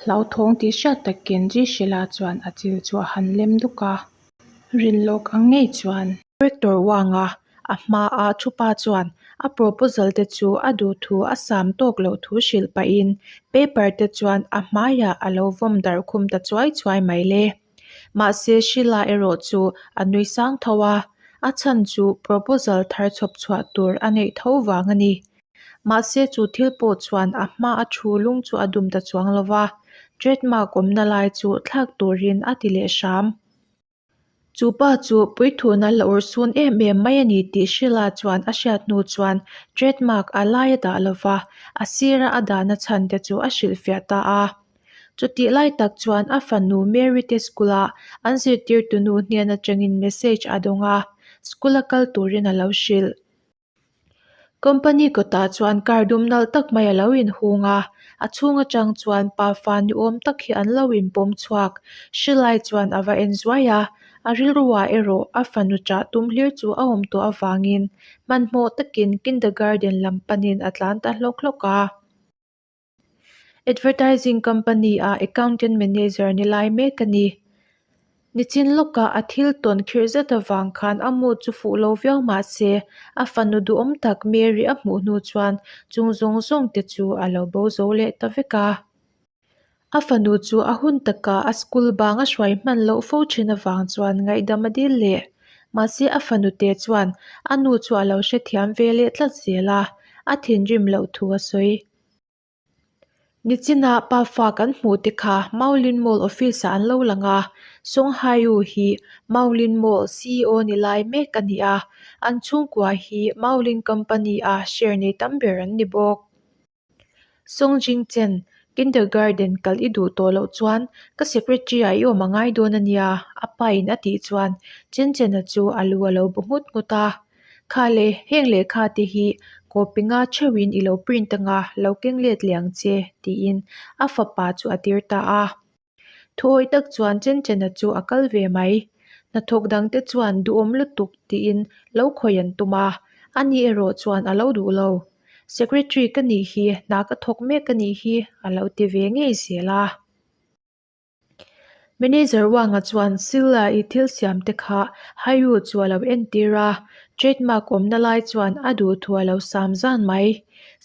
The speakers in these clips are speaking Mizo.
Hlauthawng tih hriat takin Jishila chuan a chil chu a han lem duk a, rin lawk ang ngei chuan. Director Wang-a a hmaa thupa chuan a proposal te chu a duh thu a sam tawk loh thu hrilh pahin paper te chuan a hmaiah a lo vawm darh khum ta chuai chuai mai le. Mahse Sheila erawh chu a nui sang tho a, a chhan chu proposal thar chhawp chhuah tur a neih tho vang a ni. Mahse chu thil pawh chuan a hma a thu lung chu a dum ta chuang lo va, trademark awmna lai chu thlak turin a ti leh hram. Chu pa chu puithuna la urhsun em em mai a ni tih Sheila chuan a hriat hnu chuan trademark a lai a dah lo va, a sira a dahna chhan te chu a hrilhfiah ta a. Chutih lai tak chuan a fanu Mary te school a an zirtirtunu hnen atangin message a dawng a, school a kal turin a lo hrilh. Company kawtah chuan car dum nalh tak mai a lo inhung a, a chhung atang chuan pa fa ni awm tak hi an lo inpawm chhuak. Hrilai chuan a va en zuai a, a rilruah erawh a fanu chah tum hlir chu a awm tawh avangin hmanhmawh takin kindergarten lam panin a tlan ta hlawk hlawk a. Advertising company ah accountant manager ni lai mek a ni. Nichin lawkah a thil tawn khirh zet avang khan a mood chu fuh lo viau mah se a fanu duhawm tak Mary a hmuh hnu chuan chung zawng zawng te chu a lo bo zo leh ta vek a. A fanu chu a hun takah a school bang a hruai hman loh fo thin avang chuan ngaihdam a dil leh. Mahse a fanu te chuan a nu chu a lo hrethiam ve leh tlat zel a, a thinrim loh thu a sawi. Nichinah pafa kan hmuh te kha Maulin Mall office ah an lo lang a, Song Haiu hi Maulin Mall ceo ni lai mek a ni a, an chhungkua hi Maulin company a share nei tam ber an ni bawk. Song Jingchen, Kindergarten kal i duh tawh loh chuan ka secretary ah i awm a ngai dawn a nia, a pa in a tih chuan Chenchena chu a lu a lo bu nghut nghut a. Kha le, heng lehkha te hi copy nga theuhin i lo print anga lo keng let leh ang che, tiin a fapa chu a tir ta a. Thuawi tak chuan Chenchena chu a kal ve mai. Hnathawk dangte chuan duhawm lutuk tiin lo khawih an tum a, ani erawh chuan a lo duh lo. Secretary ka nih hi, hna ka thawk mek ka nih hi, a lo ti ve ngei zel a. Manager Wang-a chuan Silla-i thil siam te kha Haiyu chu a lo entir a, trademark awmna lai chuan a duh thu a lo sam zan mai.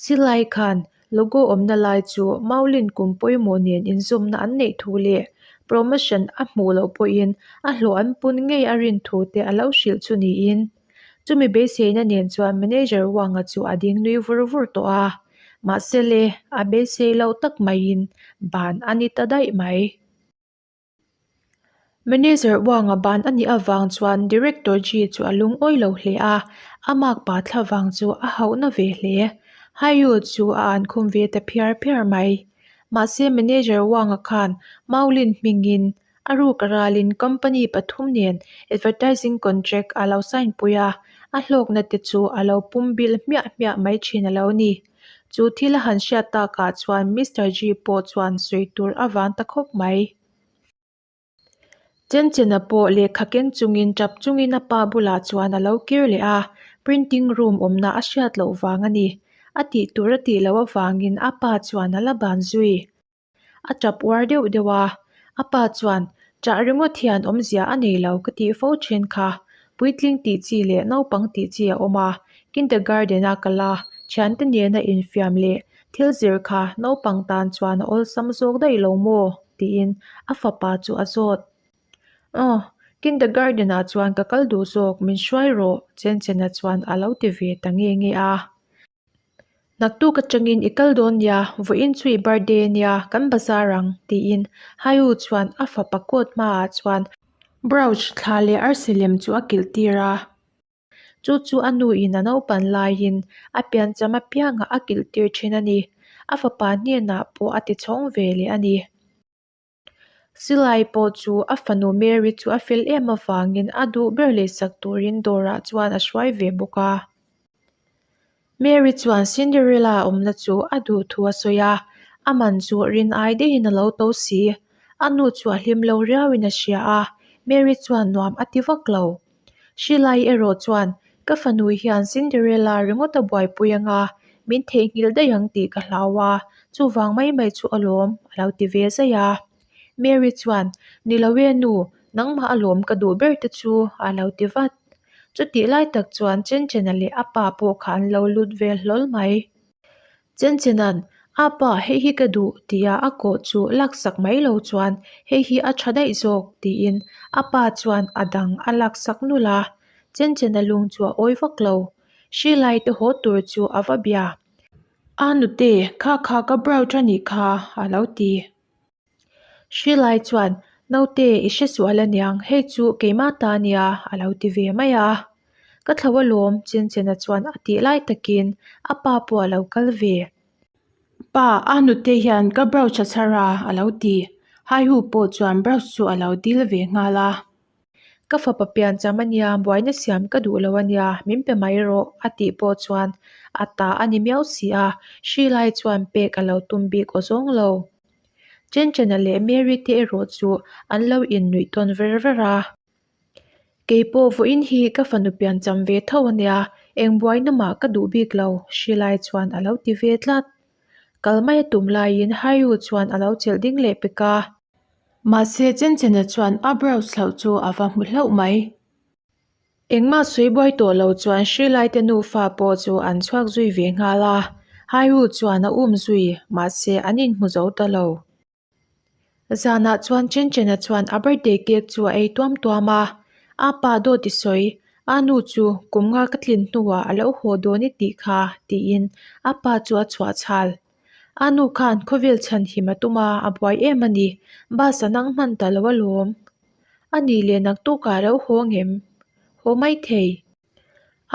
Silla-i khan logo awmna lai chu Maulin kum pawimawh nen inzawmna an neih thu leh promotion a hmuh loh pawhin a hlawh an pun ngei a rin thu te a lo hrilh chu niin Chumi beiseina nen chuan Manager Wang-a chu a ding nui vur vur tawh a, mahse le, a beisei loh tak maiin ban a ni ta daih mai. Manager Wang-a ban a nih avang chuan Director Ji chu a lungawi lo hle a, a makpa thlavang chu a hauhna ve hle. Haiyu chu a ankhum ve ta phiar phiar mai. Mahse Manager Wang-a khan Maulin hmingin A ruk a ralin company pathum nen advertising contract a lo sign pui a, a hlawkna te chu a lo pum bil hmiah hmiah mai thin a lo ni. Chu thil a han hriat takah chuan Mister G pawh chuan sawi tur a van ta khawp mai. Chenchena pawh lehkha keng chungin tap chungin a pa bulah chuan a lo kir leh a, printing room awmna a hriat loh vang a ni. A tih tur a tih loh avangin a pa chuan a la ban zui. A tap uar deuh deuh a, a pa chuan, Ṭah ringawt hian awmzia a nei lo ka tih fo ṭhin kha. Puitling tih chi leh naupang tih chi a awm a, kindergarten-a kal a, ṭhiante nena infiam leh thil zir kha naupang tan chuan a awlsam zawk daih lo maw? tiin a fapa chu a zawt. Aw, kindergarten-ah chuan ka kal duh zawk, min hruai rawh, Chenchena chuan a lo ti ve ta nge nge a. Naktuk atangin i kal dawn nia, vawiin chu i birthday ania, kan bazar ang, tiin Haiu chuan a fapa coat hmaah chuan brooch thla leh arsi lem chu a kilh tir a. Chu chu a nuin a naupan laiin a piancham apiangah a kilh tir thin a ni. A fapa hnenah pawh a ti chhawng ve leh a ni. Silai pawh chu a fanu Mary chu a fel em avangin a duh ber lehsak turin dawrah chuan a hruai ve bawk a. Mary chuan Cinderella awmna chu a duh thu a sawi a, a man chu rin ai daihin a lo to si. A nu chu a hlim lo riauin a hria a, Mary chuan nuam a ti vak lo. Shilai erawh chuan, Ka fanu hian Cinderella ringawt a buaipui anga, Min theihnghilh daih ang tih ka hlau a, chuvang mai mai chu alawm, a lo ti ve zaih a. Mary chuan, Ni lo e nu, nangmah alawm ka duh ber te chu, a lo ti vat. Chutih lai tak chuan Chenchena leh a pa pawh kha an lo lut vel hlawl mai. Chenchena'n, A pa, hei hi ka duh, tia a kawh chu laksak mai lo chuan, Hei hi a tha daih zawk, tiin a pa chuan a dang a laksak nulh a. Chenchena lung chu a awi vak lo. Hrilai te haw tur chu a va bia. A nute, kha kha ka brooch a nih kha, a lo ti. Hrilai chuan, Naute, i hre sual aniang, hei chu keimah ta ania, a lo ti ve mai a. Ka thlo alawm, Chenchena chuan a tih lai takin a pa pawh a lo kal ve. Pa, a nute hian ka brooch a chhar a, a lo ti. Haihu pawh chuan brooch chu a lo dil ve nghal a. Ka fapa piancham ania, buaina siam ka duh lo ania, min pe mai rawh, a tih pawh chuan a ta a ni miau si a, hri lai chuan pek a lo tum bik aw zawng lo. Chenchena leh Mary te erawh chu an lo innuih tawn ver ver a. Kei pawh vawiin hi ka fanu piancham ve tho ania, eng buaina mah ka duh bik lo, hri lai chuan a lo ti ve tlat. Kal mai a tum laiin Haiu chuan a lo chelh ding leh pek a. Mahse, Chenchena chuan a browse hlauh chu a va hmu hlauh mai. Engmah sawi buai tawh lo chuan Sri Laite nufa pawh chu an chhuak zui ve nghal a, Haihu chuan a um zui, mahse an inhmu zo ta lo. Zanah chuan Chenchena chuan a birthday cake chu a ei tuam tuam a, A pa dawt i sawi, a nu chu kum nga ka tlin hnuah a lo haw dawn i tih kha, tiin a pa chu a chhuah chhal. A nu khan khawvel chhan him a tum a, a buai em a ni. Bus a nang hman ta lo alawm. A nih leh naktukah a lo haw ngem? Haw mai thei.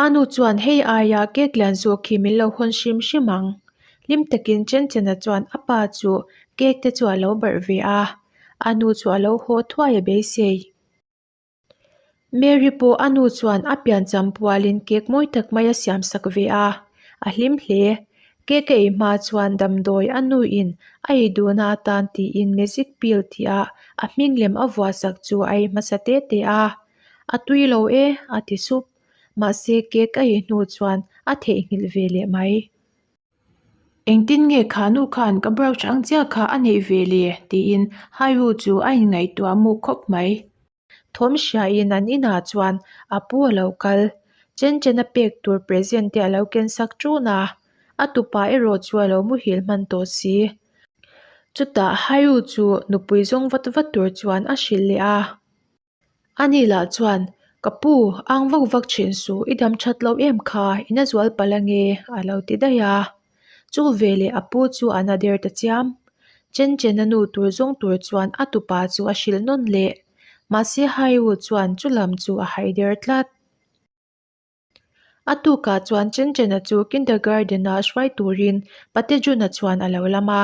A nu chuan hei aia cake lian zawk hi min lo hawn hrim hrim ang. Hlim takin Chenchena chuan a pa chu cake te chu a lo barh ve a. A nu chu a lo haw thuai a beisei. Mary pawh a nu chuan a piancham pualin cake mawi tak mai a siam sak ve a, a hlim hle. Cake a ei hma chuan damdawi a nuin a ei duhna atan tiin magic pill tih a a hming lem a vuah sak chu a ei hmasa te te a. A tui lo e, a ti sup. Mahse cake a ei hnu chuan a theihnghilh ve leh mai. Engtin nge kha nu khan ka brooch ang chiah kha a neih ve le? tiin Hairu chu a inngaihtuah muk khawp mai. Thawm hriain an inah chuan a pu a lo kal. Chen chen a pek tur present te a lo ken sak ṭun a, a tupa erawh chu a lo muhil hman tawh si. Chutah Hairu chu nupui zawng vat vat tur chuan a hrilh leh a. Ani lah chuan, Ka pu, ang vak vak thin suh, i dam that lo em kha, i na zual palh ange, a lo ti daih a. Chu veleh a pu chu a na der ta chiam. Chen chen a nu tur zawng tur chuan a tupa chu a hrilh nawn leh. Mahse Haiwu chuan chu lam chu a hai der tlat. A tukah chuan Chenchena chu kindergarten-ah hruai turin Pate Juna chuan a lo lam a.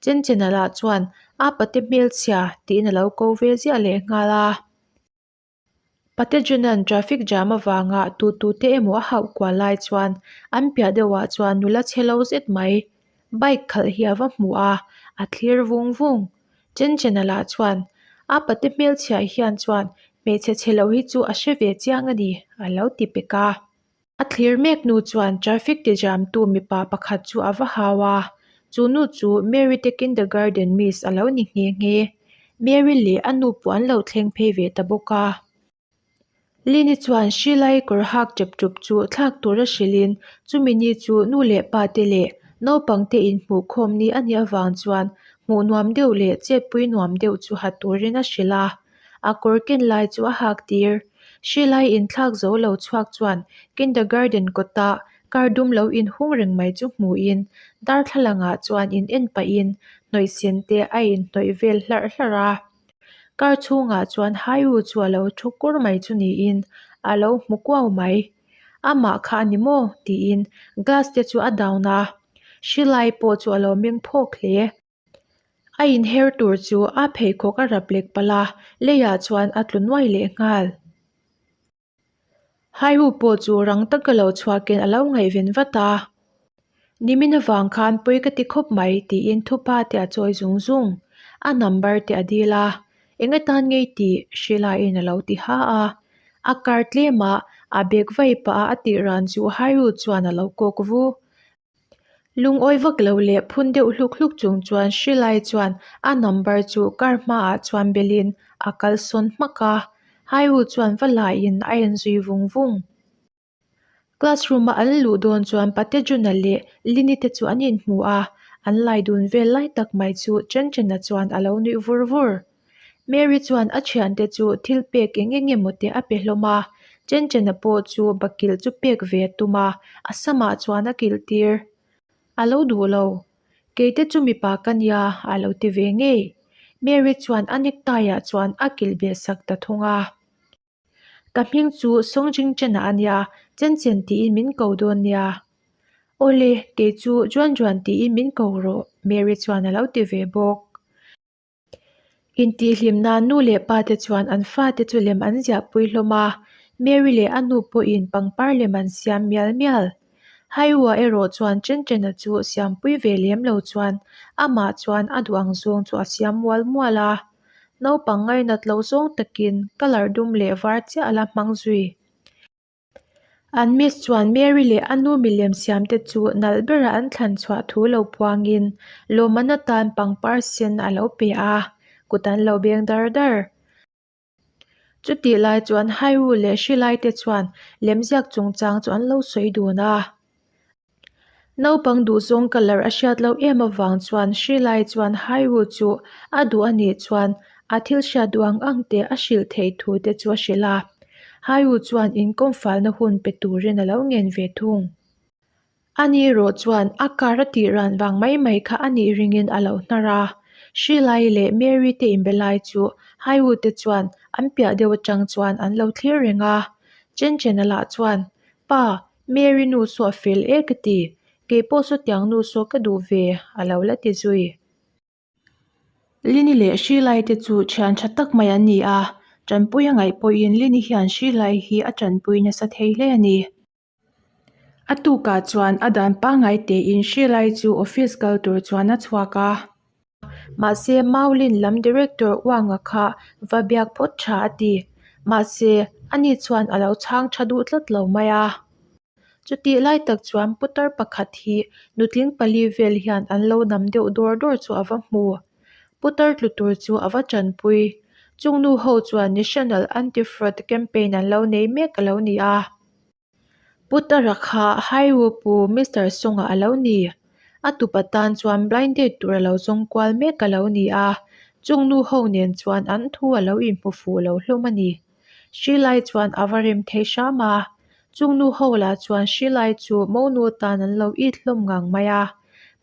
Chenchena lah chuan a pate hmelchhia tiin a lo ko ve ziah leh nghal a. Pate Juna'n traffic jam avanga tutute emaw a hauh kual lai chuan an piah deuhah chuan nula chhe lo zet mai bike khalh hi a va hmu a, a thlir vung vung. Chenchena lah chuan, A pate hmelchhiah hian chuan hmeichhe chhe lo hi chu a hre ve chiang a ni, a lo ti pek a. A thlir mek nu chuan traffic ti jamtu mipa pakhat chu a va hau a, chu nu chu Mary te kindergarten miss a lo ni nghe nghe. Mary leh a nu pawh an lo thleng phei ve ta bawk a. Lini chuan Sheila-i kawr hak chep chup chu thlak tura hrilhin chumi ni chu nu leh pa te leh naupang te inhmuh khawm ni a nih avang chuan hmuh nuam deuh leh chetpui nuam deuh chu ha turin a hrilh a. A kawr ken lai chu a hak tir. Sheila-i inthlak zo lo chhuak chuan kindergarten kawta car dum lo inhung reng mai chu hmuhin darthlalangah chuan in en pahin hnawih sen te a inhnawih vel hlarh hlarh a. Car chhungah chuan Haiu chu a lo thu kur mai chu niin a lo hmu kuau mai. Amah kha a ni maw? tiin glass te chu a down a, hrilai pawh chu a lo meng phawk hle. A inher tur chu a pheikhawk a rap lek palh a, leiah chuan a tlu nuai leh nghal. Haihu pawh chu rang taka lo chhuakin a lo ngaihven vat a, Nimin avang khan pawi ka ti khawp mai tiin thupa te a chawi zung zung. A number te a dil a, eng atan ngei tih Sheila-in a lo ti ha a. A kar tlem a, a bag vai pah a a tih ran chu Haihu chuan a lo kawk vu. Lungawi vak lo leh phun deuh hluk hluk chung chuan Hrilai chuan a number chu car hmaah chuan belin a kalsawn hmak a, Haiwu chuan va laiin a en zui vung vung. Classroom a an luh dawn chuan Patejuna leh Lini te chu an inhmu a, an lai dun vel lai tak mai chu Chenchena chuan a lo nuih vur vur. Mary chuan a thiante chu thil pek eng eng emaw te a pe hlawm a, Chenchena pawh chu bakilh chu pek ve a tum a, a samah chuan a kilh tir. A lo duh lo. Keite chu mipa ka nia a lo ti ve ngei. Mary chuan a necktie ah chuan a kilh beh sak ta thung a. Ka hming chu Songjing Chen-a a nia, Chen Chen tiin min ko dawn nia. Awle, kei chu Juan Juan tiin min ko rawh, Mary chuan a lo ti ve bawk. Intihhlim nan nu leh pa te chuan an fate chu lem an ziahpui hlawm a, Mary leh a nu pawhin pangpar lem an siam mial mial. Haiwua erawh chuan Chen Chen-a chu siampui ve lem lo chuan amah chuan a duh ang zawng chu a siam mual mual a. Naupang ngainat loh zawng takin colour dum leh var chiah a la hmang zui. An miss chuan Mary leh a nu milem siamte chu nalh bera an thlan chhuah thu lo puangin lawmman atan pangpar sen a lo pe a, kut an lo beng dar dar. Chutih lai chuan Hairu leh Hrilai te chuan lemziak chungchang chu an lo sawi dun a. Naupang duhzawng colour a hriat loh em avang chuan Hrilai chuan Hairu chu a duh a nih chuan a thil hriat duh ang ang te a hrilh theih thu te chu a hrilh a. Hairu chuan inkawm falna hun pe turin a lo ngen ve thung. Ani erawh chuan a car a tih ran vang mai mai kha a nih ringin a lo hnar a. Hrilai leh Mary te inbe lai chu Hairu te chuan an piah deuh atang chuan an lo thlir reng a. Chen Chena lah chuan, Pa, Mary nu saw a fel e ka ti, kei pawh sawtiang nu saw ka duh ve a lo la ti zui. Lini leh Hrilai te chu thian tha tak mai an ni a, tanpui a ngaih pawhin Lini hian Hrilai hi a tanpui nasa thei hle a ni. A tukah chuan a dan pangngai tein Hrilai chu office kal tur chuan a chhuak a. Mahse Maulin lam director Uanga kha va biak phawt tha a ti. Mahse ani chuan a lo chhang tha duh tlat lo mai a. Chutih lai tak chuan putar pakhat hi nutling pali vel hian an lo nam deuh dawr dawr chu a va hmu. Putar tlu tur chu a va tanpui. Chung nu ho chuan National Anti-Fraud Campaign an lo nei mek a lo ni a. Putara kha Haiwu pu Mister Songa a lo ni. A tup atan chuan blind date tur a lo zawng kual mek a lo ni a, chung nu ho nen chuan an thu a lo inhmu fuh lo hlawm a ni. Hrilai chuan a va rem thei hram a, chung nu ho lah chuan Hrilai chu monu atan an lo it hlawm ngang mai a,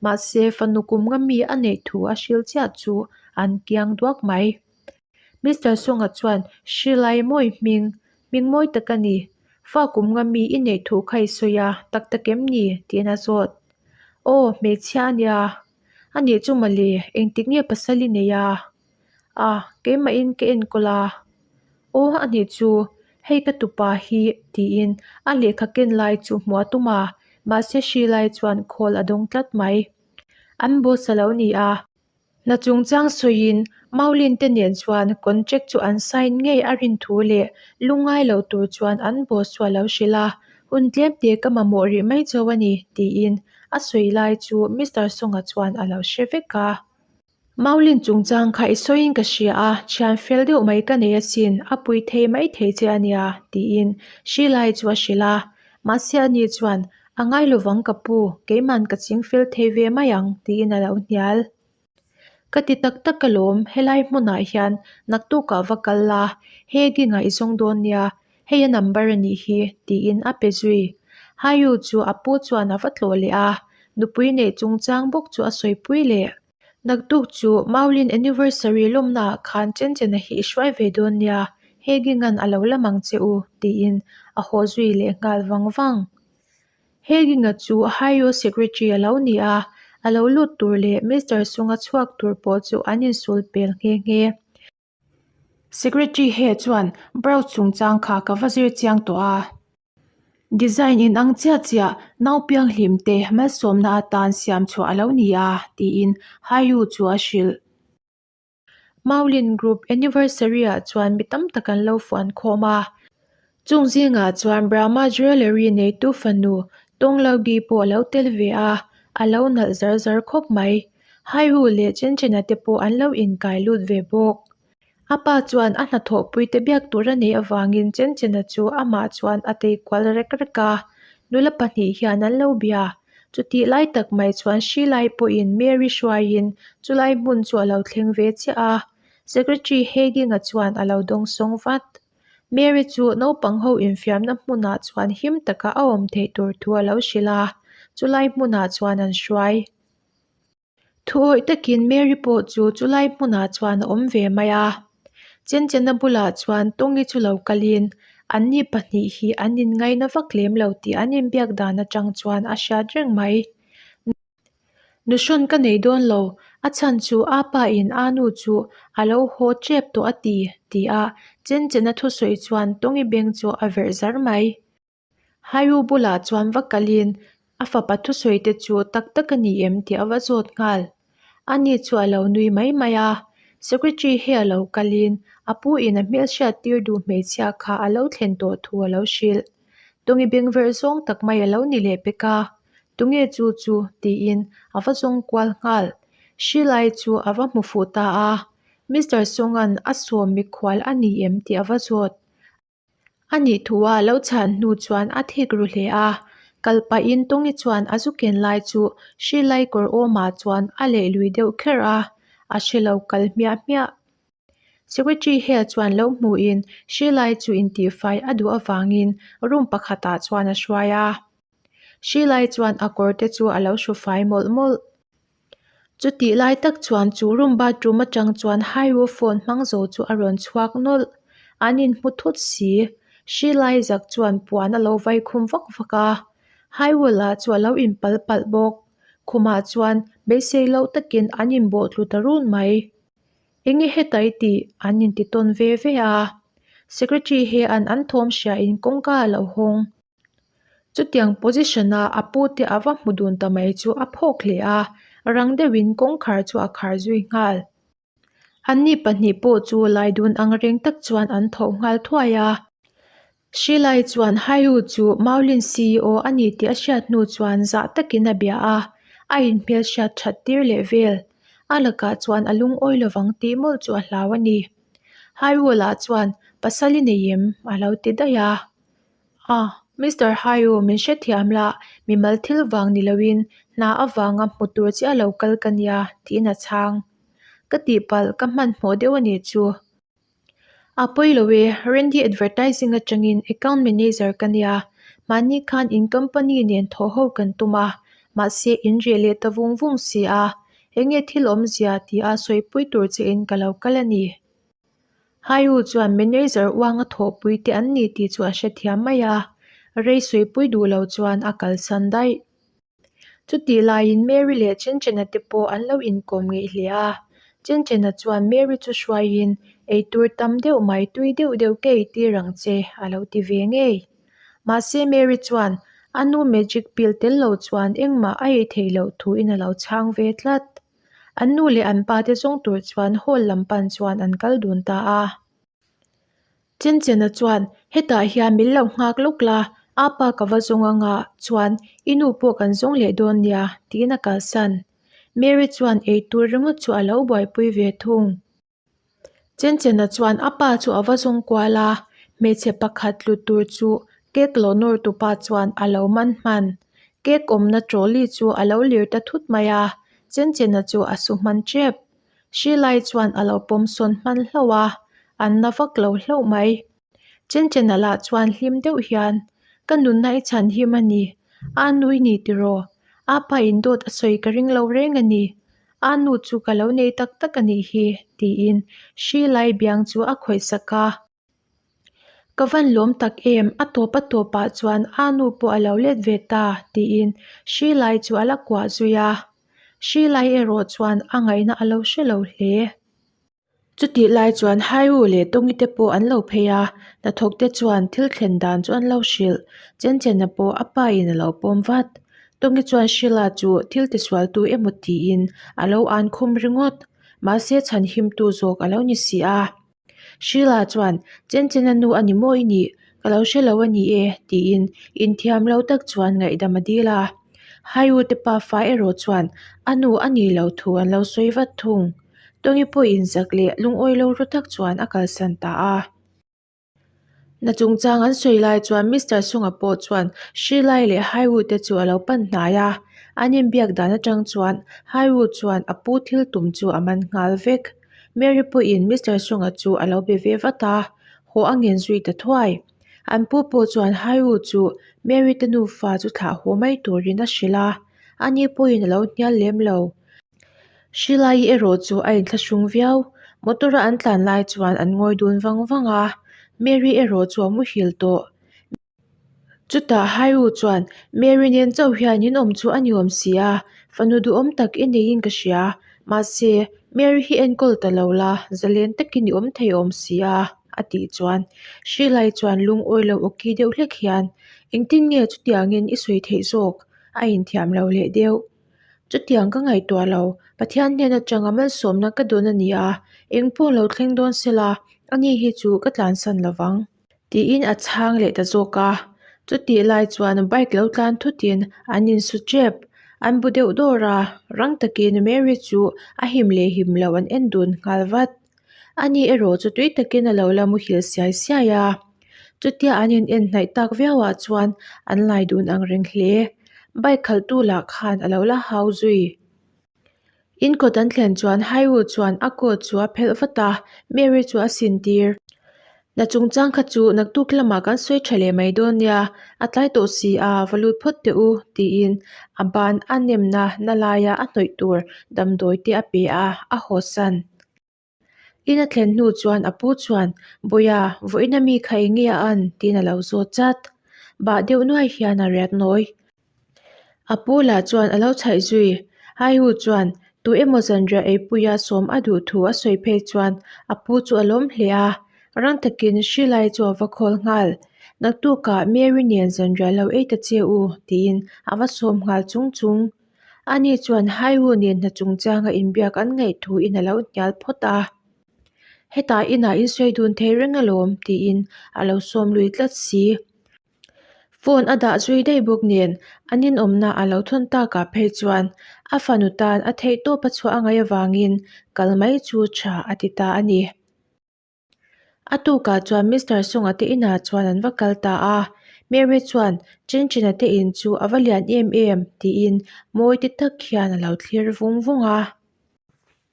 mahse fanu kum nga mi a neih thu a hril chiah chu an kiang duak mai. Mister Songa chuan Hrilai mawi hming Hming mawi tak a ni. Fa kum nga mi i neih thu kha i sawi a, tak tak em ni? tiin a zawt. Aw, hmeichhia a nia. A nih chu mawle, engtik nge pasal i nei a? A, keimahin ka enkawl a. Aw, a nih chu, hei ka tupa hi, tiin a lehkha ken lai chu hmuh a tum a, mahse hri lai chuan khawl a dawng tlat mai. An boss a lo ni a. Hna chungchang sawiin Maulin te nen chuan contract chu an sign ngei a rin thu leh lungngai lo tur chuan an boss chu a lo hrilh a, hun tlem te ka mamawh rih mai chauh a ni tiin a sawi lai chu Mister Songa chuan a lo hre vek a. Maulin chungchang kha i sawiin ka hria a, thian fel deuh mai ka nei asin, a pui thei mai thei che a nia tiin Sheila-i chu a hrilh a, mahse ani chuan A ngai lovang ka pu, keiman ka ching fel thei ve mai ang, tiin a lo hnial. Ka ti tak tak alawm, helai hmunah hian naktukah va kal la, he ginga i zawng dawn nia, hei a number a nih hi, tiin a pe zui. Hayu chu a pu chuan a va tlawh leh a, nupui neih chungchang bawk chu a sawipui leh. Naktuk chu Maulin anniversary lawmnaah khan Chenchena hi i hruai ve dawn nia, he Ginga'n a lo lam ang che u, tiin a haw zui leh nghal vang vang. He Ginga chu Ohio Secretary a lo ni a, a lo lut tur leh Mister Sunga chhuak tur pawh chu an insul pel nghe nghe. Secretary He chuan Browse chungchang kha ka va zir chiang tawh a. Design in ang chiah chiah naupiang hlim te malsawmna atan siam chhuah a lo ni a, tiin Hayu chu a hrilh. Maulin Group anniversary ah chuan mi tam tak an lo fuan khawm a. Chung zingah chuan Brahma Jewellery neitu fanu Tawnglogi pawh a lo tel ve a. A lo nalh zar zar khawp mai. Haihu leh Chenchena te pawh an lo inkai lut ve bawk. A pa chuan a hnathawhpuite biak tur a neih avangin Chenchena chu amah chuan a tei kual rek rek a, nula pahnih hian an lo bia. Chutih lai tak mai chuan Shilai pawhin Mary hruaiin chulai hmun chu a lo thleng ve chiah a, Secretary Heidinga chuan a lo dawngsawng vat. Mary chu naupang ho infiamna hmunah chuan him taka a awm theih tur thu a lo hrilh a, chulai hmunah chuan an hruai. Thuawih takin Mary pawh chu chulai hmunah chuan a awm ve mai a. Chenchena bulah chuan Tawngi chu lo kalin anni pahnih hi an inngaina vak lem lo tih an inbiak dan atang chuan a hriat reng mai. Nuhrawn ka nei dawn lo, a chhan chu a pa in a nu chu a lo haw tep tawh a ti, ti a Chenchena thusawi chuan Tawngi beng chu a verh zar mai. Haiu bulah chuan va kalin a fapa thusawi te chu tak tak a ni em tih a va zawt nghal. Ani chu a lo nui mai mai a, Secretary hi a lo kalin a pu in a hmelhriat tir duh hmeichhia kha a lo thlen tawh thu a lo hrilh. Tawngi bengverh zawng tak mai a lo ni leh pek a, Tunge chu chu? tiin a va zawng kual nghal. Hrilai chu a va hmu fuh ta a, Mister Sawng-a'n a sawm mikhual a ni em tih a va zawt. A nih thu a lo chhan hnu chuan a thik ru hle a, kal pahin Tawngi chuan a zu ken lai chu hrilai kawr awmah chuan a leh lui deuh kher a, a hre lo kal hmiah hmiah. Secretary Hale chuan lo hmuhin hrilai chu intihfai a duh avangin room pakhatah chuan a hruai a. Hrilai chuan a kawr te chu a lo hru fai mawlh mawlh. Chutih lai tak chuan chu room bathroom atang chuan Haiwu phone hmang zo chu a rawn chhuak nawlh. An inhmu thut si. Hrilai zak chuan puan a lo vai khum vak vak a. Haiwu lah chu a lo inpal palh bawk. Khumah chuan beisei loh takin an inbawh tlu ta run mai. Enge heta i tih? An inti tawn ve ve a. Secretary hian an thawm hriain kawngka a lo hawng. Chutiang position-a a pute a va hmu dun ta mai chu a phawk hle a, rang deuhin kawngkhar chu a khar zui nghal. Anni pahnih pawh chu lai dun ang reng tak chuan an tho nghal thuai a. Shilai chuan Haiu chu Maulin ceo a ni tih a hriat hnu chuan zah takin a bia a, a inhmel hriat that tir leh vel. A lakah chuan a lungawi lovang tih mawlh chu a hlau a ni. Haiu lah chuan, Pasal i nei em? a lo ti daih a. Ah, Mister Haiu, min hrethiam la, mimal thil vang ni loin hna avanga hmu tur chiah lo kal ka nia, tiin a chhang. Ka tihpalh, ka hmanhmawh deuh a nih chu. A pawi lo e, Randy Advertising atangin Account Manager ka nia, mahni khan in company nen thawh ho kan tum a, mahse in reh leh ta vung vung si a, enge thil awmzia tia sawipui tur chein ka lo kal a ni. Haiu chuan manager uanga thawhpui te an ni tih chu a hrethiam mai a, rei suipui duh lo chuan a kalsan daih. Chutih laiin Mary leh Chenchena te pawh an lo inkawm ngeih hle a, Chenchena chuan Mary chu hruaiin eitur tam deuh mai tui deuh deuh ka eitir ang che a lo ti ve ngei. Mahse Mary chuan a nu magic pill tel lo chuan engmah a ei theih loh thuin a lo chhang ve tlat. An nu leh an pa te zawng tur chuan hall lam pan chuan an kal dun ta a. Chenchena chuan, Hetah hian min lo nghak lawk la, a pa ka va zawng anga chuan i nu pawh kan zawng leh dawn nia, tiin a kalsan. Mary chuan eitur ringawt chu a lo buaipui ve thung. Chenchena chuan a pa chu a va zawng kual a, hmeichhe pakhat tlu tur chu cake lo nawr tu pa chuan a lo man hman. Cake awmna trolley chu a lo lir ta thut mai a, Chenchena chu a su hman tep. Hrilai chuan a lo pawm sawn hman hlauh a, an na vak lo hlauh mai. Chenchena lah chuan hlim deuh hian, Ka nunna i chhan him a ni, a nui ni tiraw? A pa in dawt a sawi ka ring lo reng a ni. A nu chu ka lo nei tak tak a nih hi, tiin Hrilai biang chu a khawih sak a. Ka van lawm tak em, a tawp a tawpah chuan a nu pawh a lo let ve ta, tiin Hrilai chu a la kuah zui a. Hrilai erawh chuan a ngaihna a lo hre lo hle. Chutih lai chuan Hairu leh Tawngi te pawh an lo phei a, hnathawk te chuan thil thlen dan chu an lo hrilh. Chenchena pawh a pa in a lo pawm vat. Tawngi chuan Sheila chu thil tisual tu emaw tiin a lo an khum ringawt. Mahse chhanhimtu zawk a lo ni si a. Sheila chuan, Chenchena nu a ni maw i nih? Ka lo hre lo a ni e, tiin inthiam lo tak chuan ngaihdam a dil a. Haiu te pafa erawh chuan a nu a nih loh thu an lo sawi vat thung. Tawngi pawhin zak leh lungawi lo ru tak chuan a kalsan ta a. Hna chungchang an sawi lai chuan Mister Sunga pawh chuan Shilai leh Haiwu te chu a lo pan hnai a, an inbiak dan atang chuan Haiwu chuan a pu thil tum chu a man nghal vek. Mary pawhin Mister Sunga chu a lo be ve vat a, haw a ngen zui ta thuai. An pu pawh chuan Haiwu chu Mary te nufa chu thlah haw mai turin a hrilh a, ani pawhin a lo hnial lem lo. Shilai erawh chu a inthlahrung viau. Motor a an tlan lai chuan an ngawi dun vang vang a, Mary erawh chu a muhil tawh. Chutah Hairu chuan, Mary nen chauh hian in awm chu a ni awm si a, fanu duhawm tak i neiin ka hria. Mahse, Mary hi enkawl ta lo la, zalen takin i awm thei awm si a, a tih chuan Shilai chuan lungawi lo awki deuh hlek hian, Engtin nge chutiangin i sawi theih zawk? A inthiam lo leh deuh. Chutiang ka ngaihtuah lo, Pathian hnen atanga malsawmna ka dawn a ni a, eng pawh lo thleng dawn sela, ani hi chu ka tlansan lo vang. Tiin a chhang leh ta zawk a. Chutih lai chuan bike lo tlan thutin an insu tep. An bu deuh dawr a, rang takin Mary chu a him leh him lo an en dun nghal vat. Ani erawh chu tui takin a lo la muhil siai siai a. Chutia an in en hnaih tak viauah chuan an lai dun ang reng hle. Bike khalhtu lah khan a lo la hau zui. In kawt an thlen chuan Haiwu chuan a coat chu a phelh vat a, Mary chu a sin tir. Na chungchang kha chu naktuk lamah kan sawi tha leh mai dawn nia, a tlai tawh si a, va lut phawt teh u, tiin a ban a nemna na laia a hnawih tur damdawi te a pe a, a hawsan. In a thlen hnu chuan a pu chuan, Bawia, vawiin ami kha eng nge a an? tiin a lo zawt chat. Bah deuh nuai hian a riat nawi. A pu lah chuan a lo chhaih zui. Haihu chuan tu emaw zanriah eipuia sawm a duh thu a sawi phei chuan a pu chu a lawm hle a. Rang takin Shilai chu a va khawl nghal. Naktukah Mary nen zanriah lo ei ta che u tiin a va sawm nghal chung chung. Ani chuan Haihu nen hna chungchanga inbiak an ngaih thuin a lo hnial phawt a. Hetah inah in sawi dun thei reng alawm tiin a lo sawm lui tlat si. Phone a dah zui daih bawk nen an inawmna a lo thawn takah phei chuan a fanu tan a theihtawp a chhuah a ngaih avangin kal mai chu tha a ti ta a ni. A tukah chuan Mister Sunga te inah chuan an va kal ta a, Mary chuan Chinchina te in chu a va lian em em tiin mawi ti tak hian a lo thlir vung vung a.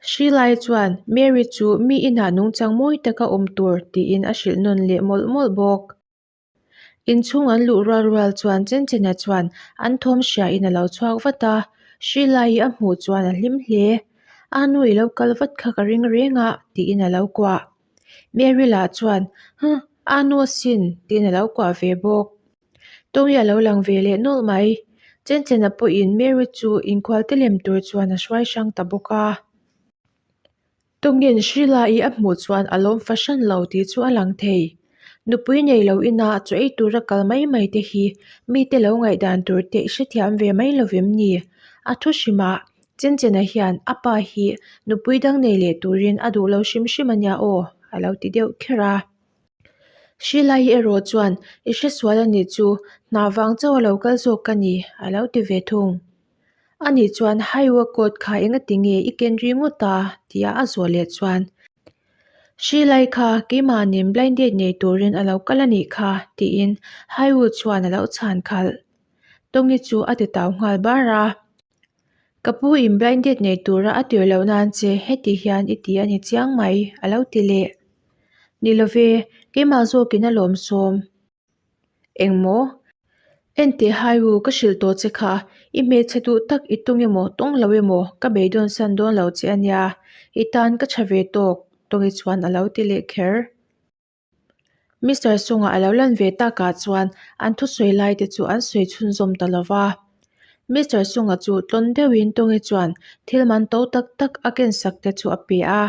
Shilai chuan Mary chu mi inah nungchang mawi taka awm tur tiin a hrilh nawn leh mawlh mawlh bawk. Inchhung an luh rual rual chuan Chenchena chuan an thawm hriain a lo chhuak vat a, Shilai a hmuh chuan a hlim hle. A nu i lo kal vat kha ka ring reng a, tiin a lo kuah. Mary lah chuan, Huh, a nu asin, tiin a lo kuah ve bawk. Tawng hi a lo lang ve leh nawlh mai. Chenchena pawhin Mary chu inkhualte lem tur chuan a hruai hrang ta bawk a. Tawngin Sheila-i a hmuh chuan a lawm fahran lo tih chu a lang thei. Nupui nei lo ina chaw ei tura kal mai mai te hi mite lo ngaihdan tur te i hrethiam ve mai lovem ni? A thu hrimah Chenchena hian a pa hi nupui dang nei leh turin a duh lo hrim hrim a nia aw, a lo ti deuh kher a. Sheila-i erawh chuan i hresual a nih chu hna vang chauh a lo kal zawk ka ni, a lo ti ve thung. Ani chuan Highway coat kha engati nge i ken ri ngawt a? tia a zawh leh chuan Shilai kha keimah nen blind date nei turin a lo kal a nih kha tiin Highway chuan a lo chhan khalh. Tawngi chu a ti tau nghal bar a. Ka pu in blind date nei tura a tir loh nan che heti hian i ti a ni chiang mai a lo ti leh. Ni love, keimah zawkin a lawm sawm. Engmaw? Enteh hai u, ka hrilh tawh che kha, i hmeichhe duh tak i tung emaw tawng lo emaw ka beidawn san dawn lo che ania, i tan ka tha ve tawk, Tawngi chuan a lo ti leh kher. Mister Sunga a lo lan ve takah chuan an thusawi lai te chu an sawi chhunzawm ta lo va. Mister Sunga chu tlawn deuhin Tawngi chuan thil man to tak tak a kensak te chu a pe a.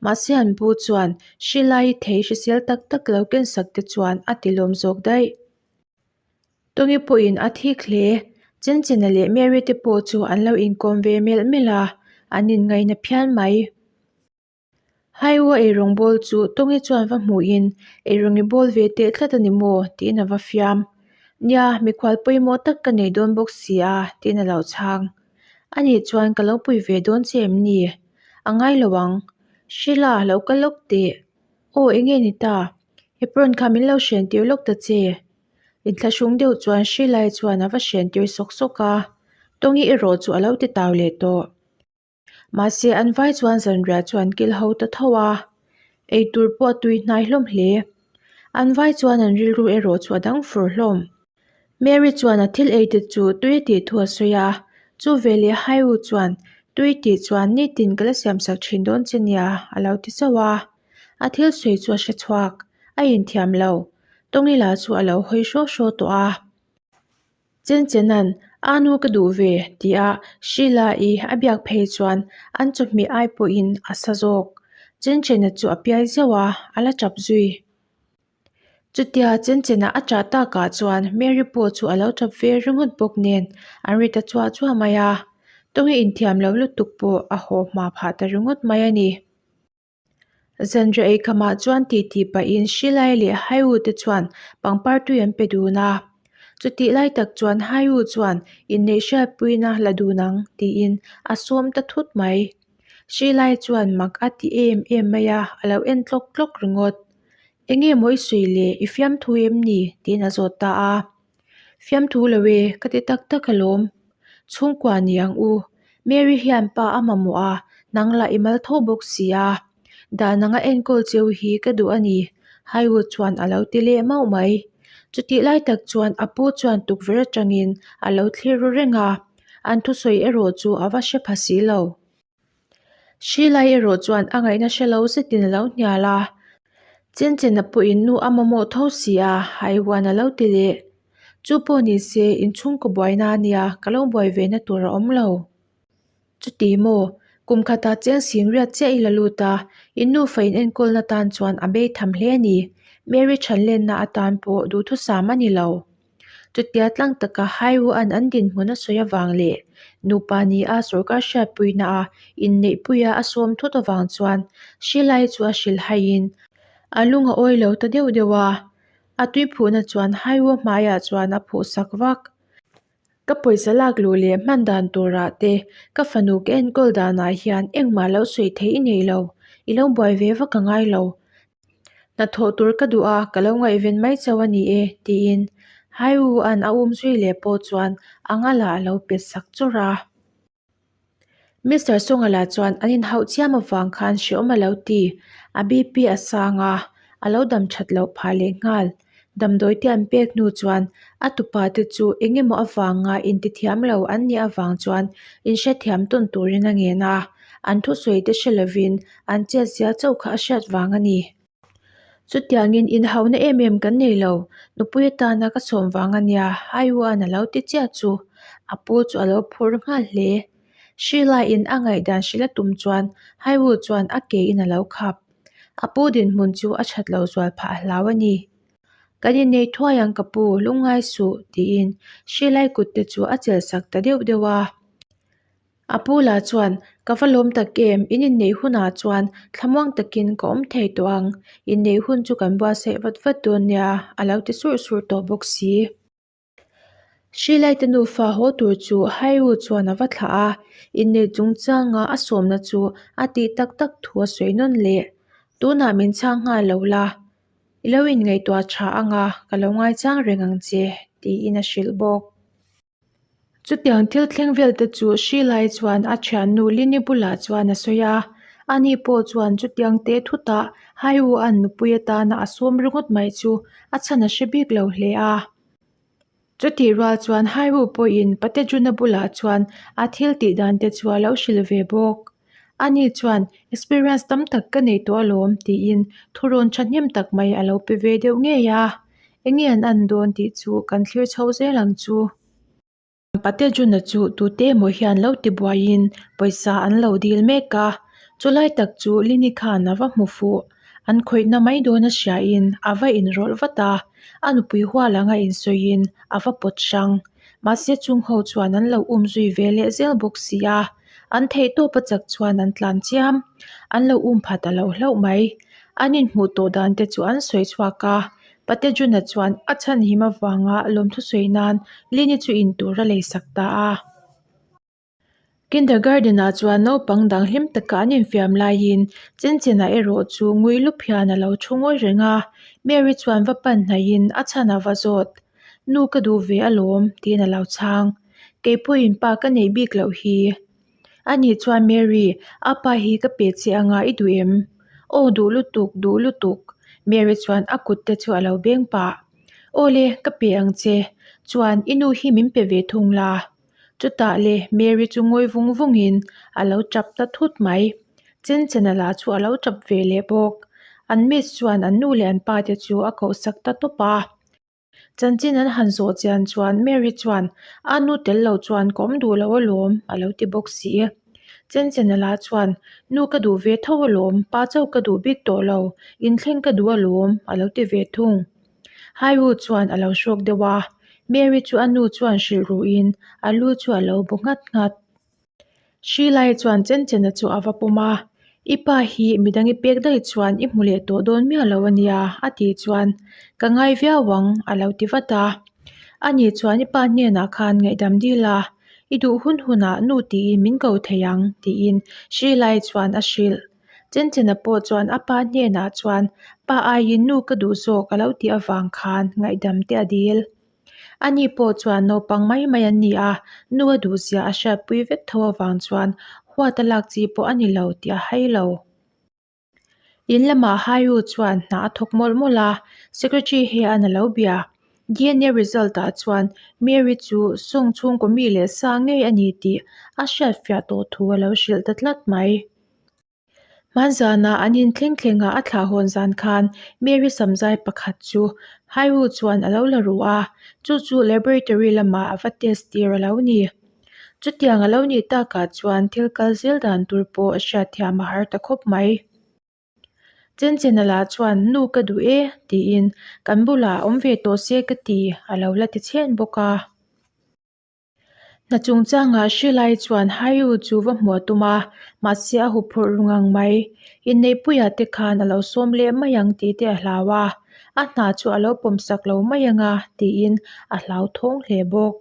Mahse an pu chuan Shilai thei hrisel tak tak lo kensak te chuan a ti lawm zawk daih. Tawngi pawhin a thik hle. Chenchena leh Mary te pawh chu an lo inkawm ve melh melh a, an inngaihna phian mai. Haiwa eirawng bawl chu Tawngi chuan va hmuhin eirawng i bawl ve teh tlat a ni maw? tiin a va fiam. Nia, mikhual pawimawh tak ka nei dawn bawk si a, tiin a lo chhang. Anih chuan ka lo pui ve dawn che em ni? A ngai lo ang. Sheila, lo kal lawk teh. Aw, enge ni ta? Apron kha min lo hren tir lawk ta che. Inthlahrung deuh chuan Sheila-i chuan a va hren tir sawk sawk a, Tawngi erawh chu a lo ti tau leh tawh. Mahse an vai chuan zanriah chu an kil ho ta tho a, eitur pawh a tui hnai hlawm hle. An vai chuan an rilru erawh chu a dang fur hlawm. Mary chuan a thil ei te chu tui a tih thu a sawi a, chu veleh Haiwu chuan tui tih chuan nitin ka la siamsak thin dawn che nia a lo ti chauh a. A thil sawi chu a hre chhuak, a inthiam lo. Tawngila chu a lo hawi hraw hraw tawh a. Chenchena'n A nu ka duh ve tia Sheila-i a biak phei chuan an chawhmeh ai pawhin a sa zawk. Chenchena chu a piai zeuh a, a la tap zui. Chutia Chenchena a ṭah takah chuan Mary pawh chu a lo tap ve ringawt bawk nen an ri ta chuah chuah mai a. Tawngi inthiam lo lutuk pawh a haw hma phah ta ringawt mai a ni. Zanriah eikhamah chuan titi pahin Shilai leh Haiwu te chuan pangpar tui an pe dun a. Chutih lai tak chuan Haiwu chuan inneih hriatpuina la dun ang tiin a sawm ta thut mai. Shilai chuan mak a ti em em mai a, a lo en tlawk tlawk ringawt. Enge maw i sawi le, i fiamthu em ni? tiin a zawt ta a. Fiamthu lo e, ka ti tak tak alawm. Chhungkua ni ang u, Mary hian pa a mamawh a, nang lah i mal tho bawk si a. Dan anga enkawl cheu hi ka duh a ni, Haywood chuan a lo ti leh mauh mai. Chutih lai tak chuan a pu chuan tukverh atangin a lo thlir ru reng a, an thusawi erawh chu a va hre pha si lo. Hrilai erawh chuan a ngaihna hre lo zetin a lo hnial a, Chenchena pawhin nu a mamawh tho si a, Haihuan a lo ti leh. Chu pawh ni se, inchhungkaw buaina a nia, ka lo buai ve na tur a awm lo. Chuti maw, kum khatah cheng sing riat chiah i la lut a, in nufa in enkawlna tan chuan a bei tham hle a ni. Mary thanlenna atan pawh duhthusam a ni lo. Chutia tlang taka Haiwu-a'n an dinhmun a sawi avang leh nupa ni a sorkar hriatpuina a inneihpuia a sawm thut avang chuan Shilai chu a hrilh haiin a lung a awi lo ta deuh deuh a, a tui phuhna chuan Haiwu hmaiah chuan a phuh sak vak. Ka pawisa lak luh leh hman dan turah te ka fanu ka enkawl danah hian engmah lo sawi theih i nei lo, i lo buai ve vak a ngai lo. Hnathawh tur ka duh a, ka lo ngaihven mai chauh a ni e, tiin Haiwu-a'n a um zui leh pawh chuan a ngalah a lo pet sak chawrh a. Mister Songala chuan an inhauh chiam avang khan hreawm a lo ti, a BP a sang a, a lo dam that loh phah leh nghal. Damdawi te an pek hnu chuan a tupa te chu eng emaw avanga intithiam lo an nih avang chuan inhrethiam tawn turin a ngen a, an thusawi te hre lovin an chetzia chauh kha a hriat vang a ni. Chutiangin inhauna em em kan nei lo, nupui atana ka sawm vang a nia, Haiwan a lo ti chiah chu a pu chu a lo phur nghal hle. Sheila-in a ngaihdan hrilh a tum chuan Haiwu chuan a ke in a lo khap. A pu dinhmun chu a that lo zual phah a hlau a ni. Kan innei thuai ang ka pu, lungngai suh, tiin Sheila-i kut te chu a chelh sak ta deuh deuh a. A pu lah chuan, Ka va lawm tak em, in inneih hunah chuan thlamuang takin ka awm thei tawh ang, inneih hun chu kan buatsaih vat vat dawn nia, a lo ti surh surh tawh bawk si. Hrilai te nufa haw tur chu Hairu chuan a va thlah a, inneih chungchanga a sawmna chu a tih tak tak thu a sawi nawn leh. Tunah min chhang nghal lo la, i lo inngaihtuah tha anga ka lo ngaichang reng ang che, tiin a hrilh bawk. Chutiang thil thleng vel te chu Hrilai chuan a thiannu Lini bulah chuan a sawi a, ani pawh chuan chutiang teh thutah Haiwu-a'n nupui atana a sawm ringawt mai chu a chhan a hre bik lo hle a. Chutih rual chuan Haiwu pawhin Patejuna bulah chuan a thil tih dan te chu a lo hrilh ve bawk. Ani chuan experience tam tak ka nei tawh alawm tiin thurawn thahnem tak mai a lo pe ve deuh ngei a. Enge an an dawn tih chu kan thlir chho zel ang chu. Patejuna chu tute emaw hian lo ti buaiin pawisa an lo dil mek a, chulai tak chu Lini khan a va hmu fuh. An khawihna mai dawn a hriain a va inrawlh vat a, a nupui hual anga insawiin a va pawt hrang. Mahse chung ho chuan an lo um zui ve leh zel bawk si a, an theihtawp a chak chuan an tlan chiam. An lo um phat a lo hlauh mai. An inhmuh tawh dan te chu an sawi chhuak a. Pate Juna chuan a chhanhim avanga lawmthu sawi nan Lini chu in tur a leisak ta a. Kindergarten-ah chuan naupang dang hlim taka an infiam laiin Chenchena erawh chu ngui lup hian a lo thu ngawi reng a, Mary chuan va pan hnaihin a chhan a va zawt. Nu ka duh ve alawm tiin a lo chhang. Kei pawhin pa ka neih bik loh hi. Ani chuan Mary, a pa hi ka pe che anga i duh em? Aw duh lutuk, duh lutuk. Mary chuan a kut te chu a lo beng pah. Aw le, ka pe ang che. Chuan i nu hi min pe ve thung la. Chutah le Mary chu ngawi vung vungin a lo tap ta thut mai. Chenchena lah chu a lo tap ve leh bawk. An miss chuan an nu leh an pa te chu a kohsak ta tawp a. Chanchin an han zawh chian chuan Mary chuan a nu tel lo chuan ka awm duh lo alawm a lo ti bawk si. Chenchena lah chuan nu ka duh ve tho alawm, pa chauh ka duh bik tawh lo, inthleng ka duh alawm a lo ti ve thung. Haiwu chuan a lo hrawk deuh a, Mary chu a nu chuan hrilh ruhin a lu chu a lo bu nghat nghat. Sheila-i chuan Chenchena chu a va pawm a, I pa hi midang i pek daih chuan i hmu leh tawh dawn miah lo a nia a tih chuan Ka ngai viau ang a lo ti vat a. Ani chuan i pa hnenah khan ngaihdam dil a, i duh hun hunah nu tiin min ko thei ang tiin Sheila-i chuan a hrilh. Chenchena pawh chuan a pa hnenah chuan pa aiin nu ka duh zawk a lo tih avang khan ngaihdam te a dil. Ani pawh chuan naupang mai mai an ni a, nu a duhzia a hriatpui vek tho avang chuan huat a lak chi pawh a ni lo tih a hai lo. In lamah Haiu chuan hna a thawk mawlh mawlh a, secretary hian a lo bia. DNA result ah chuan Mary chu sawng chhungkaw mi leh sa ngei a ni tih a hriatfiah tawh thu a lo hrilh ta tlat mai. Hmanzana an inthleng thlenga a thlah hawn zan khan Mary samzai pakhat chu Haiwu chuan a lo la ru a, chu chu laboratory lamah a va test tir a lo ni. Chutiang a lo nih takah chuan thil kal zel dan tur pawh hriatthiam a har ta khawp mai. Chenchena lah chuan nu ka duh e tiin kan bulah awm ve tawh se ka ti a lo la ti chhen bawk a. Hna chungchangah Shilai chuan Haiu chu va hmuh a tum a, mahse a huphurh ru ngang mai. Inneihpuiah te khan a lo sawm leh mai ang tih te a hlau a, a hna chu a lo pawmsak lo mai ang a tiin a hlauthawng hle bawk.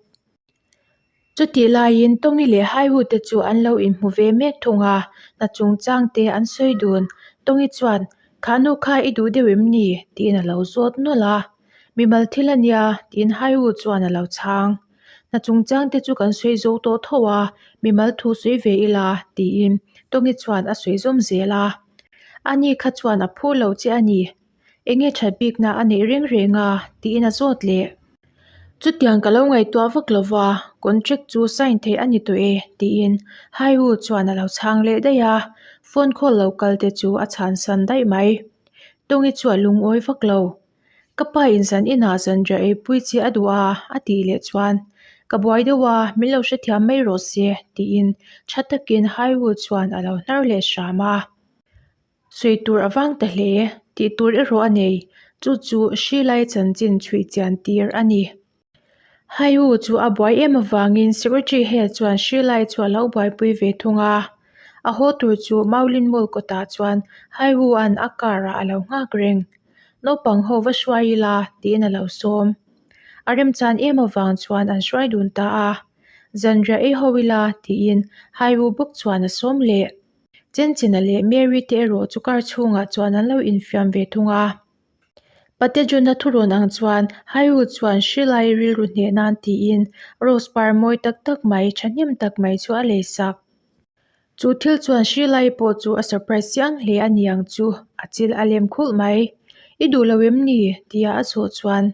Chutih laiin Tongi leh Haiu te chu an lo inhmu ve mek thung a, hna chungchang te an sawi dun. Tongi chuan, Kha nu kha i duh deuh em ni? tiin a lo zawt nawlh a. Mimal thil a nia tiin Haiu chuan a lo chhang. Hna chungchang te chu kan sawi zo tawh tho a, mimal thu sawi ve ila tiin Tongi chuan a sawi zawm zel a. Ani kha chuan a phur lo che a ni. Enge that bikna a neih reng reng a tiin a zawt leh. Chutiang ka lo ngaihtuah vak lo va, contract chu sign theih a ni tawh e tiin Haiwu chuan a lo chhang leh daih a, phone call lo kal te chu a chhansan daih mai. Tongi chu a lungawi vak lo. Ka pa in zan inah zanriah eipui che a duh a, a tih leh chuan, Ka buai deuh a, min lo hrethiam mai rawh se, tiin tha takin Haiwu chuan a lo hnar leh hram a. Sawi tur a vang ta hle, tih tur erawh a nei, chu chu hrilai chanchin chhuih chian tir a ni. Haiwu chu a buai em avangin Secretary He chuan hrilai chu a lo buaipui ve thung a. A haw tur chu Maulin Mall kawtah chuan Haiwu-a'n a car-ah a lo nghak reng. Naupang ho va hruai ila tiin a lo sawm. A remchan em avang chuan an hruai dun ta a. Zanriah ei ho ila tiin Haiwu bawk chuan a sawm leh. Chenchena leh Mary te erawh chu car chhungah chuan an lo infiam ve thung a. Patejuna thurawn ang chuan Haiwu chuan Shilai rilru hneh nan tiin rose par mawi tak tak mai thahnem tak mai chu a lei sak. Chu thil chuan Shilai pawh chu a surprise chiang hle a ni ang chu a chil a lem khulh mai. I duh lo em ni? tia a chhuah chuan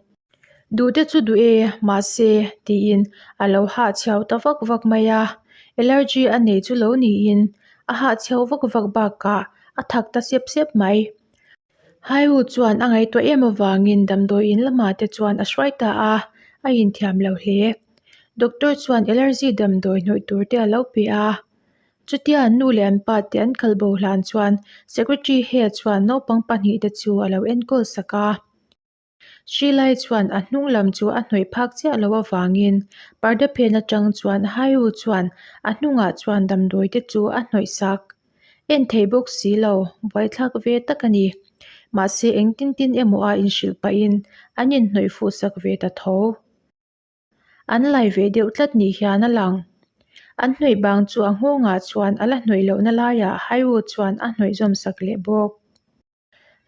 Duh te chu duh e, mahse tiin a lo hahchhiau ta vak vak mai a. Allergy a nei chu lo niin a hahchhiau vak vak bakah a thak ta sep sep mai. Haiwu chuan a ngaihtuah em avangin damdawi in lamah te chuan a hruai ta a, a inthiam lo hle. Doctor chuan allergy damdawi hnawih tur te a lo pe a. Chutia an nu leh an pa te an kal bo hlan chuan secretary he chuan naupang pahnih te chu a lo enkawl sak a. Shilai chuan a hnung lam chu a hnawih phak chiah loh avangin parda phen atang chuan Haiwu chuan a hnungah chuan damdawi te chu a hnawih sak. En thei bawk si lo, buaithlak ve tak a ni. Mahse engtin tin emaw a inhrilh pahin an inhnawih fuh sak ve ta tho. An lai ve deuh tlat ni hian a lang. An hnawih bang chu a nghawngah chuan a la hnawih lohna laiah Haiwu chuan a hnawih zawm sak leh bawk.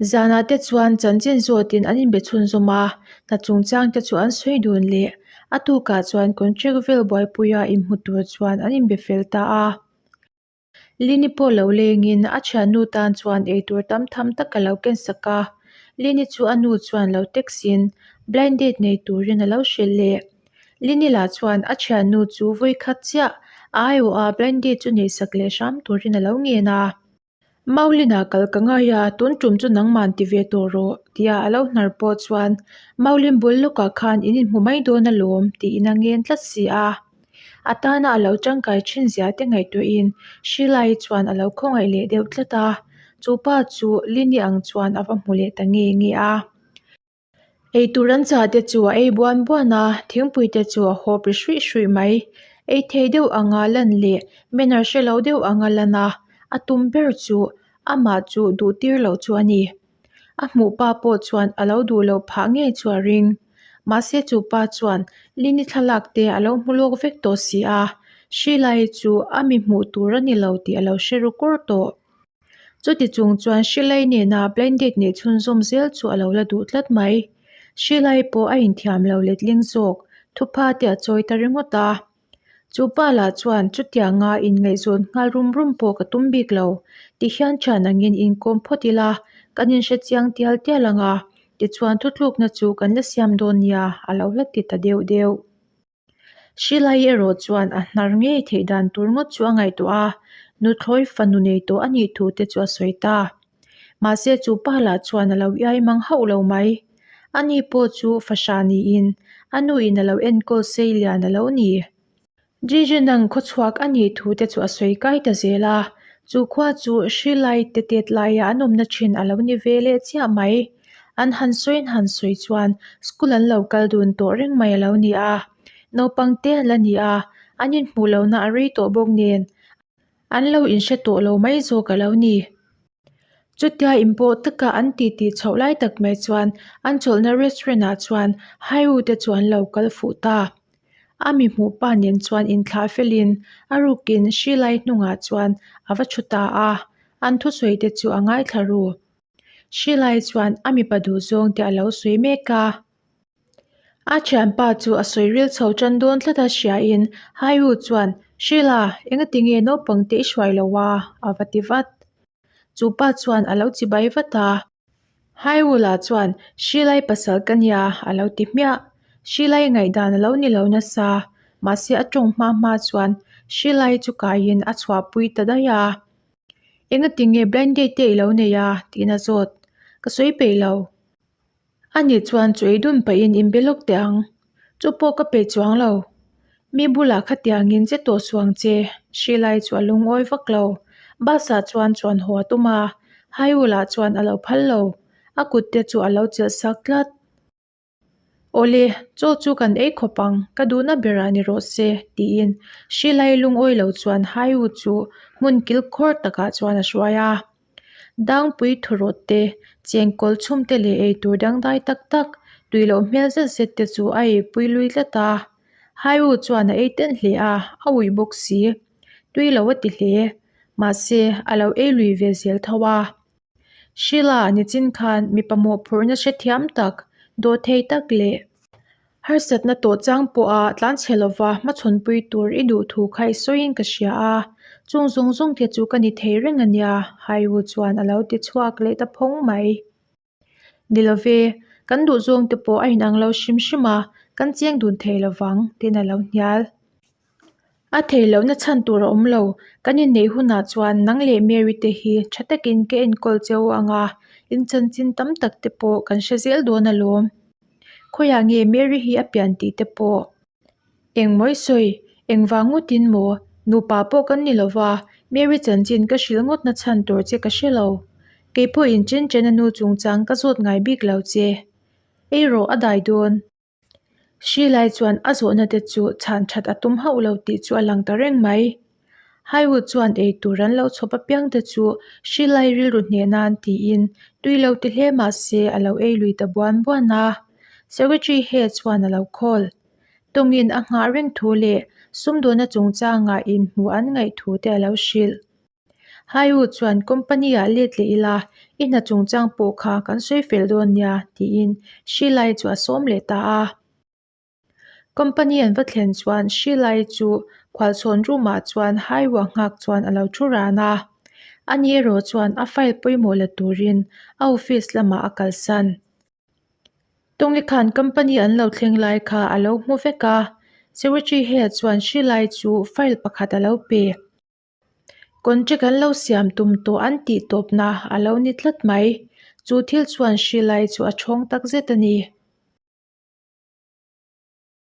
Zanah te chuan chanchin zawtin an inbe chhunzawm a, hna chungchang te chu an sawi dun leh. A tukah chuan contract vel buaipuia inhmu tur chuan an inbe fel ta a. Lini pawh lo lengin a thiannu tan chuan eitur tam tham tak a lo ken sak a. Lini chu a nu chuan lo text in blind date nei turin a lo hrilh leh. Lini lah chuan a thiannu chu vawikhat chiah a aiawha blind date chu neihsak leh hram turin a lo ngen a. Maulina kal ka ngai a, tun tum chu nangman ti ve tawh rawh tia a lo hnar pawh chuan Maulin bul lawkah khan in inhmu mai dawn alawm tiin a ngen tlat si a. A tana a lo tangkai thin zia te ngaihtuahin Sheila-i chuan a lo khawngaih leh deuh tlat a, chu pa chu Lini ang chuan a va hmu leh ta nge nge a. Eitur an chah te chu a ei buan buan a, thingpui te chu a hawp ri hruih hruih mai. Ei thei deuh anga lan leh manner hre lo deuh anga lan a, a tum ber chu amah chu duh tir loh chu a ni. A hmuh pa pawh chuan a lo duh loh phah ngei chu a ring. Mahse chu pa chuan Lini thlalak te a lo hmu lawk vek tawh si a, Sheila-i chu a mi hmuh tur a ni lo tih a lo hre ru kur tawh. Chuti chung chuan Shilei nena blind date neih chhunzawm zel chu a lo la duh tlat mai. Shilai pawh a inthiam lo letling zawk, thupha te a chawi ta ringawt a. Chu pa lah chuan chutianga inngaihzawn nghal rum rum pawh ka tum bik lo, tihian thian angin inkawm phawt ila, kan inhre chiang tial tial ang a, tichuan thutlukna chu kan la siam dawn nia a lo la ti ta deuh deuh. Shilai erawh chuan a hnar ngei theih dan tur ngawt chu a ngaihtuah a, nuthlawi fanu nei tawh a nih thu te chu a sawi ta. Mahse chu pa lah chuan a lo iai mang hauh lo mai. Ani pawh chu fahra niin a nu in a lo enkawl sei lian a lo ni. Jijinang khawchhuak a nih thu te chu a sawi kai ta zel a, chu khua chu Shilai te tet laia an awmna thin a lo ni ve leh chiah mai. An han sawi an han sawi chuan school an lo kal dun tawh reng mai a lo ni a, naupang te an la ni a, an inhmuh lohna a rei tawh bawk nen an lo inhre tawh lo mai zawk a lo ni. Chutia inpawh taka an titi chhoh lai tak mai chuan an chawlhna restaurant ah chuan Haiwu te chu an lo kal fuh ta. A mi hmuh pa nen chuan inthlah felin a rukin Shilai hnungah chuan a va thu ta a, an thusawi te chu a ngaithla ru. Shilai chuan a mipa duhzawng te a lo sawi mek a. A thianpa chu a sawi ril chho tan dawn tlat a hriain Haiwu chuan, Sheila, engati nge naupang te i hruai lo a? a va ti vat. Chu pa chuan a lo chibai vat a. Haiwu lah chuan, Sheila-i pasal ka nia, a lo ti hmiah. Sheila-i ngaihdan a lo ni lo nasa, mahse a tawng hma hma chuan Sheila-i chu kaiin a chhuahpui ta daih a. Engati nge blind date te i lo nei a? tiin a zawt. Ka sawi peih lo. A nih chuan chu ei dun pahin inbe lawk teh ang. Chu pawh ka peih chuang lo. Mi bulah khatiangin che tawh suang che, Shilai chu a lungawi vak lo. Bus ah chuan chuan haw a tum a, Haiwulah chuan a lo phal lo. A kut te chu a lo chelh sak tlat. Awle, chaw chu kan ei khawp ang, ka duhna berah ni rawh se, tiin Shilai lungawi lo chuan Haiwu chu hmun kilkhawr takah chuan a hruai a. Dangpui thurawt te, chengkawl chhum te leh eitur dangdai tak tak, tui loh hmel zet zet te chu a eipui lui tlat a. Haiwu chuan a ei ten hle a, a uih bawk si. Tui lo a ti hle. Mahse, a lo ei lui ve zel tho a. Sheila nichin khan mipa mawhphurhna hrethiam tak, dawhthei tak leh Harsatna tawh chang pawha tlanchhe lova hmachhawnpui tur i duh thu kha i sawiin ka hria a, chung zawng zawng te chu ka ni thei reng a nia, Haiwu chuan a lo ti chhuak leh ta phawng mai. Ni love, kan duh zawng te pawh a inang lo hrim hrim a, kan cheng dun thei lovang, tiin a lo hnial. A theih lohna chhan tur a awm lo, kan inneih hunah chuan nang leh Mary te hi tha takin ka enkawl che u ang a, in chanchin tam tak te pawh kan hre zel dawn alawm. Khawiah nge Mary hi a pian tih te pawh? Engmaw i sawi? Engvang ngawtin maw? Nupa pawh kan ni lova, Mary chanchin ka hrilh ngawtna chhan tur che ka hre lo. Kei pawhin chen chen a nu chungchang ka zawt ngai bik lo che. Ei rawh a dai dawn. Hri lai chuan a zawhna te chu chhan that a tum hauh lo tih chu a lang ta reng mai. Highwood chuan ei tur an lo chhawp apiang te chu hrilai rilru hneh nan tiin tui lo ti hle mah se a lo ei lui ta buan buan a. Secretary He chuan a lo call. Tawngin a nghah reng thu leh sumdawna chungchangah inhmuh an ngaih thu te a lo hrilh. Haiwu chuan company-ah let leh ila, i hna chungchang pawh kha kan sawi fel dawn nia, tiin Shilai chu a sawm leh ta a. Company an va thlen chuan Shilai chu khualchhawn room-ah chuan Haiwua nghak chuan a lo thu ran a. Ani erawh chuan a file pawimawh la turin a office lamah a kalsan. Tawngli khan company an lo thleng lai kha a lo hmu vek a, Secretary He chuan Shilai chu file pakhat a lo pe. Contract an lo siam tum tawh an tih tawpna a lo ni tlat mai. Chu thil chuan hri lai chu a chhawng tak zet a ni.